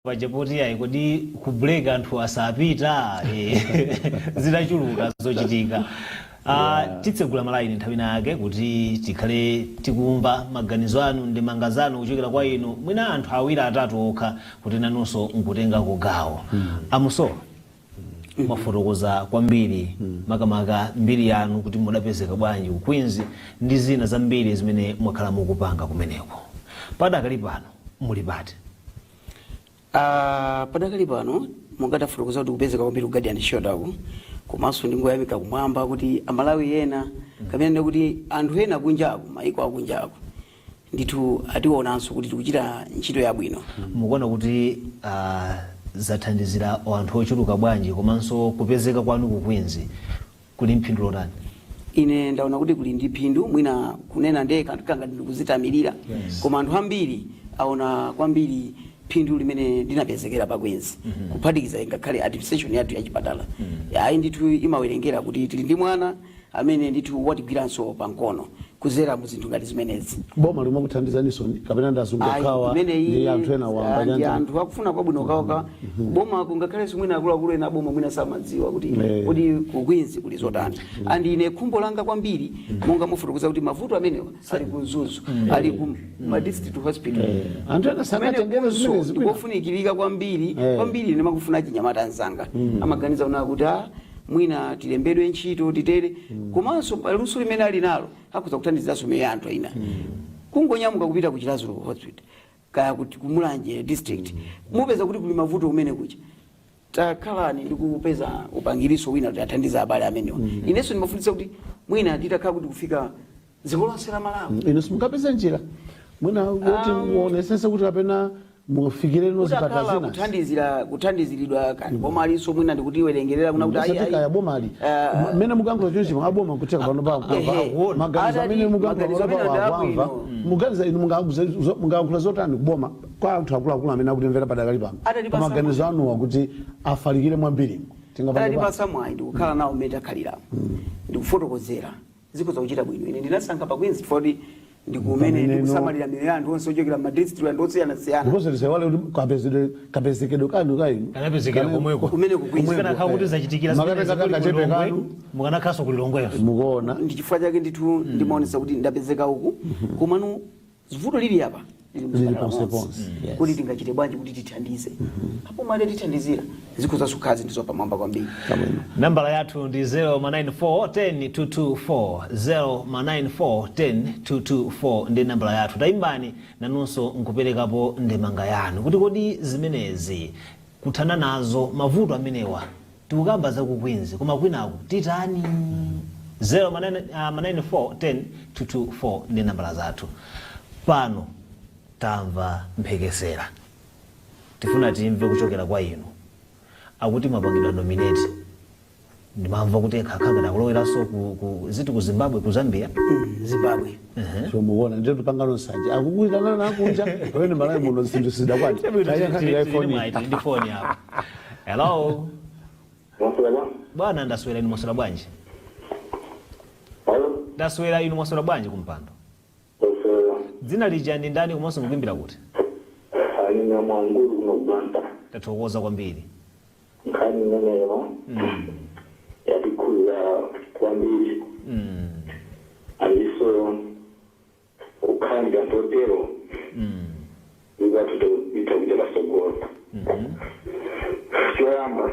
Paja poti ayi, kodi ku break anthu asapita? Zitachuluka zochitika. Titsegula malaini nthawi inake kuti tikhale tikumva maganizo anu, ndemanga zanu kuchokera kwa inu, mwina anthu awiri atatu okha, kuti nanunso nkutengako gawo. Amusowa. Mwafotokoza kwambiri, makamaka mbiri yanu, kuti mudapezeka bwanji ku Queens ndi zina zambiri zimene mwakhala mukupanga kumeneko. Padakali pano muli pati? Padakali pano, mungatafotokoza kuti kupezeka kwambiri ku Guardian Shelter, komanso ndingoyamika kumwamba kuti Amalawi ena kapena kuti anthu ena kunjaku, maiko akunjaku ndithu ationanso kuti tikuchita ntchito yabwino. Mukuona kuti zathandizira anthu ochuluka bwanji, komanso kupezeka kwanu ku Queens kuli mphindu lotani? Ine ndaona kuti kuli ndi phindu. Mwina kunena ndekha kanga ndikuzitamirira, koma anthu ambiri aona kwambiri phindu limene ndinapezekera pa Queens, kuphatikiza ngakhale administration yathu ya chipatala. Ayi ndithu, imawerengera kuti tili ndi mwana amene ndithu watigwiranso pamkono kuzera mu zinthu ngati zimenezi. Boma limakuthandizaniso kapena ndazungu okhawa ndi anthu ena wamba? Ndi chanji? Anthu akufuna kwabwino kaoka boma, kungakhalenso mwina akuluakulu ena aboma mwina samadziwa kuti kuti ku Queens kuli zotani. And ine khumbo langa kwambiri, monga mufotokoza kuti mavuto amenewa ali ku Mzuzu, ali ku ma district hospital, Anthu ena sangatengere zimenezi kwina. Ndikofunikirika kwambiri kwambiri. Ndimakufuna chinyamata anzanga amaganiza una kuti mwina tilembedwe ntchito, titere, komanso paluso limene ali nalo akhoza kuthandizanso miyoyo ya anthu ina. Kungonyamuka kupita ku Chiradzulu Hospital kaya kuti kumulanje District, mupeza kuti kuli mavuto kumene kucha. Takhalani ndikupeza upangiriso wina kuti athandize abale amenewa. Inenso ndimafunitsa kuti mwina titakhala kuti kufika dziko lonse la Malawi. Inu simungapeze njira mwina kuti muonesese kuti kapena mufikireno zipatala Kutakhala zina? Kuthandizira, kuthandiziridwa kani boma alinso mwina ndikutiwerengerera kuna kuti ayi, Osati ayi. kaya bomali mmene mukuyankhula chonchi, aboma kutheka pano pa maganizo Atati amene mukuyankhula maganizo pano amene pa ndi akwamva. abwino. Muganiza inu mungayankhula zotani kuboma kwa anthu akuluakulu amene akutimvera padakali pano Atati pa maganizo anuwa kuti afalikire mwambirimo? Tingapange Atati bwanji? pasa mwayi ndikukhala nawo mmene takhaliramo ndikufotokozera, zikhoza kuchita bwino. Ine ndinasankha pa Queens chifukwa ndikumene Pamene ndikusamalira miyoyo ya anthu onse ochokera ma district anthu osiyanasiyana. Ndiponso tisaiwale kuti kapezekedwe kanu ka inu Kanapezekera komweko. Kumene ku Queens. Zikanakhala kuti zachitikira Makapeza zimenezi kuli kachepe kulilongwe, kanu. mukanakhalanso kulilongweso. Mukuona? Ndi chifukwa chake ndithu ndimaonesa kuti ndapezeka uku, komano vuto lili apa lili Lili mzipatala ponse monse. ponse, yes. Kuti tingachite bwanji kuti tithandize apo mali tithandizira, zikhoza kukhala ndizo pamwamba kwambiri. Chabwino. Nambala yathu ndi 094 10 224, 094 10 224 ndi nambala yathu. Tayimbani nanunso nkuperekapo ndemanga yanu kuti kodi zimenezi kuthana nazo mavuto amenewa, tikukamba za ku Queens, koma kwinaku titani? 0 94 10 224 ndi nambala zathu. Pano tamva mphekesera, tifuna timve kuchokera kwa inu. Akuti mwapangidwa nominate, ndimamva kuti khakha akuloweranso ku ziti, ku Zimbabwe, ku Zambia. Zimbabwe. So mukuona, ndiye tupangano nsanje akukuitana nakunja pamene Malawi muno zinthu sizidakwati. Tayankhani ifoni. Ndi foni apo. Hello. Mwaswera? Bwana, ndaswera. Inu mwaswera bwanji? Hello? Ndaswera. Inu mwaswera bwanji kumpando? Mwaswera. Dzina lija ndi ndani, komanso mukuimbira kuti? Anina mwangulu kuno Blantyre. Tathokoza kwambiri. Nkhani imeneyo yatikhuza kwambiri. Andiso kukhala ndi anthu otero ikathu ita kuita pasogolo. Choyamba,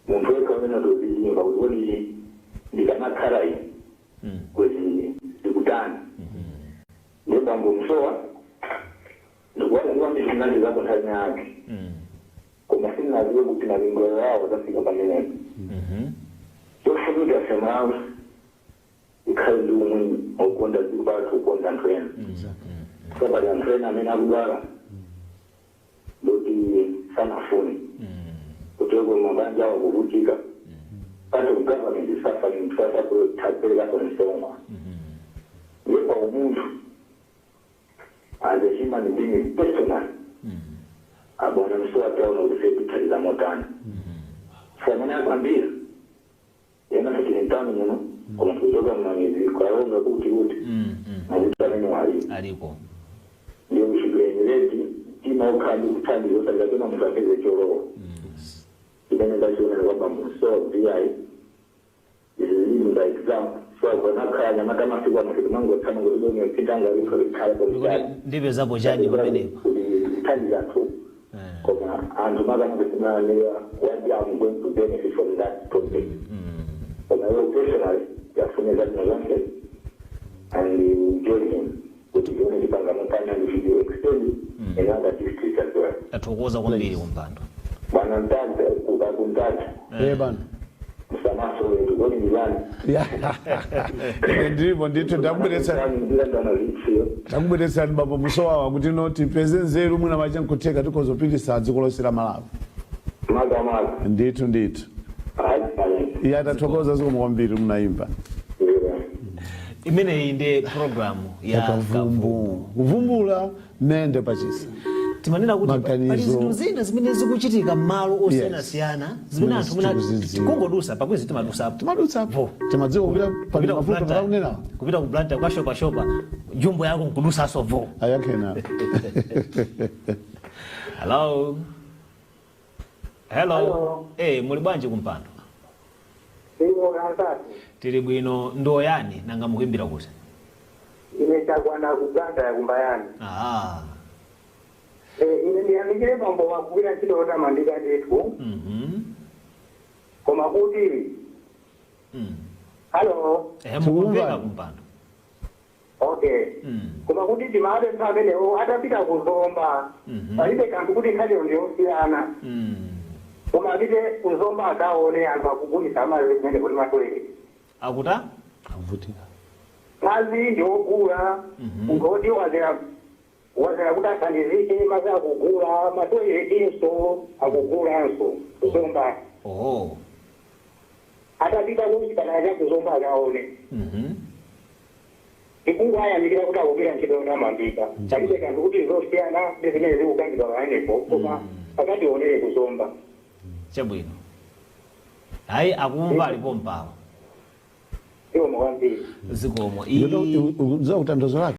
munthu wekha amene atozilimba kuti kodi ndikanakhala ine kuti ndikutani, ndiye bambo Msowa ndikuwaziwa ndi zinali zako nthawi yake, koma sindinaziwe kuti malingo yawo zafika pamenepo. Chofunika semawe ikhale ndi umwini okonda dziko lathu, kukonda anthu ena. So pali anthu ena amene akudwala ndoti sanafune kuteko mabanja awo kuvutika. Part of government is suffering, taperekaso msonkho. Ndiye pa umunthu, as a human being, personal, abwana Msowa taona kuti fe tithandiza motani. Famene akwambira ena tili mtano muno, koma tikuchoka mmamizi kwaonga kuti mavuto amene walipo Aliko. Ndiye kuchibwenjereti mtima ukhala ndi kuthandiza osati kapena munthu apeze cholowa. Chimene ndachionera kwa bambo Msowa kuti ayi, izi zili nga example. So akanakhala nyamata masiku ano timangotsama kuti bwenye pitanga likho likhala Ndikuti ndipezapo chani pamenepa? Kuti kuthandiza anthu. Koma anthu makana kusimamira what I'm going to benefit from that project. Koma iwo personally yafune zabwino zonse and we will join him kuti tione tipanga motani and we should extend in other districts as well. Tathokoza kwambiri kumpando. Bwana Mtata, kukakuntata. Eh bana. Msamaso wetu kodi ndilani? Ya. Ine ndilipo ndithu, ndakubweretsa Ndilandana zipsiyo. Takubweretsani bambo Musowawa kuti no tipeze nzeru, mwina macha nkutheka tikhozopitisa dziko lonse la Malawi. Makamaka. Ndithu ndithu. Hayi. Iye atathokoza, zikomo kwambiri munayimba. Imeneyi ndi programu ya Yakavumbu, kuvumbula mende pachisa. Timanena kuti Maganizo. pali zinthu zina zimene zikuchitika m'malo osiyanasiyana zimene anthu mwina Tikuzidziwa. tikungodusa pakwezi, timadusapo. Timadutsapo, timadziwa kupita pali Kupita ku mavuto Blantyre, patakunena. Kupita ku Blantyre kukashopashopa, jumbo yako nkudusaso vo. Ayakhena. Hello, hello. Hello. Eh, muli bwanji kumpando? Iko kansati. Tili bwino. Ndoyani nanga, mukuimbira kuti? Ine chakwana kuganda yakumbayani. Ah. Ine ndiyamikire bambo wakugwira ntchito yotamandika ndithu. Koma kuti halo? Eh, mukumveka kumpando. Okay. Koma kuti timapempha amenewo atapita kuzomba, palibe kanthu kuti nkhaniyo ndiyosiyana, koma apite kuzomba akaone anthu akugulisa amazi kumene kuti matoilet. Akuta? Avutika. Madzi ndiogula. Ngoti wazera wazera kuti athandizike, madzi akugula, matoiletinso akugulanso kuzomba. Oh. Atapita kuchipatala cha kuzomba akaone. Tikungayamikira kuti akugwira ntchito yotamandika, palibe kanthu kuti zosiyana ndi zimene zikukambidwa pamenepo, koma akationere kuzomba. Chabwino, hayi, akumva alipo mpawa. Zikomo kwambiri. Zikomo. Uza kutanthauzo lake.